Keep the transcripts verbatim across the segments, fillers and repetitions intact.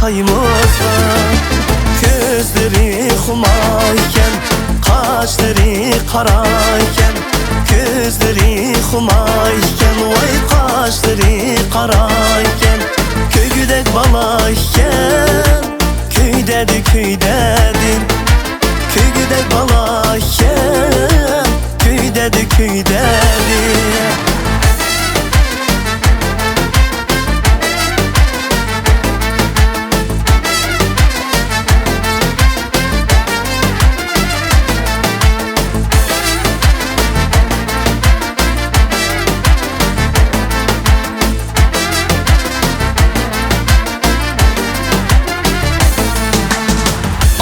ئايمۇزغا. كۆزلىرى خۇماركەن، قاشلىرى قاراكەن. كۆزلىرى خۇماركەن، ۋاي قاشلىرى قاراكەن. كۆيگۈدەك بالا ئىكەن، كۆيدەدى، كۆيدەدى. كۆيگۈدەك بالا ئىكەن، كۆيدەدى، كۆيدەدى.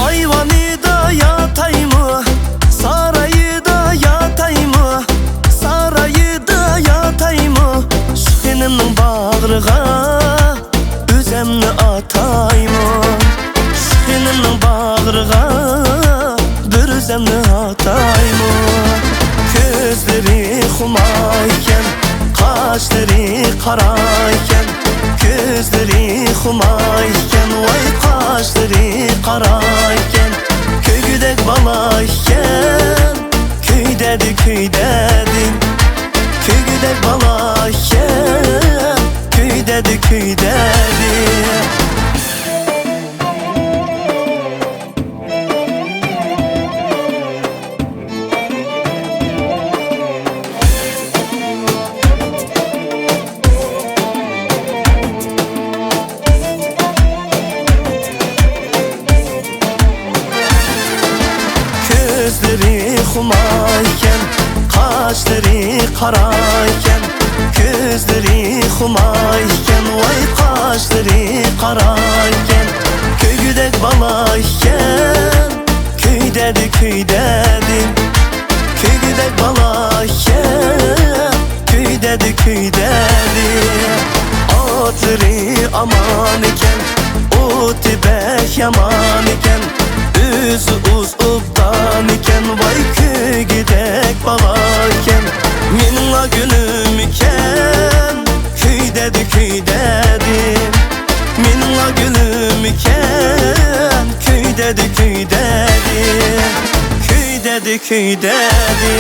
ئايۋانىدا ياتايمۇ، سارايىدا ياتايمۇ، سارايىدا ياتايمۇ، شۇ خېنىمنىڭ باغرىغا ئۆزەمنى ئاتايمۇ؟ شۇ خېنىمنىڭ باغرىغا بىر ئۆزەمنى ئاتايمۇ؟ كۆزلىرى خۇماركەن، قاشلىرى قاراكەن. كۆزلىرى خۇماركەن، ۋاي قاشلىرى قاراكەن. كۆيگۈدەك بالا ئىكەن، كۆيدەدى، كۆيدەدى. كۆيگۈدەك بالا ئىكەن، كۆيدەدى، كۆيدەدى. كۆزلىرى خۇماركەن، قاشلىرى قاراكەن. كۆزلىرى خۇماركەن، ۋاي قاشلىرى قاراكەن. كۆيگۈدەك بالا ئىكەن، كۆيدەدى، كۆيدەدى. كۆيگۈدەك بالا ئىكەن، كۆيدەدى، كۆيدەدى. ئاتلىرى ئامان ئىكەن، ئوتى بەك يامان ئىكەن. ئۆزى ئۇز ئوبدان ئىكەن، ۋاي كۆيگۈدەك بالا ئىكەن. مېنىڭلا گۈلۈم ئىكەن، كۆيدەدى، كۆيدەدى. مېنىڭلا گۈلۈم ئىكەن، كۆيدەدى، كۆيدەدى. كۆيدەدى، كۆيدەدى.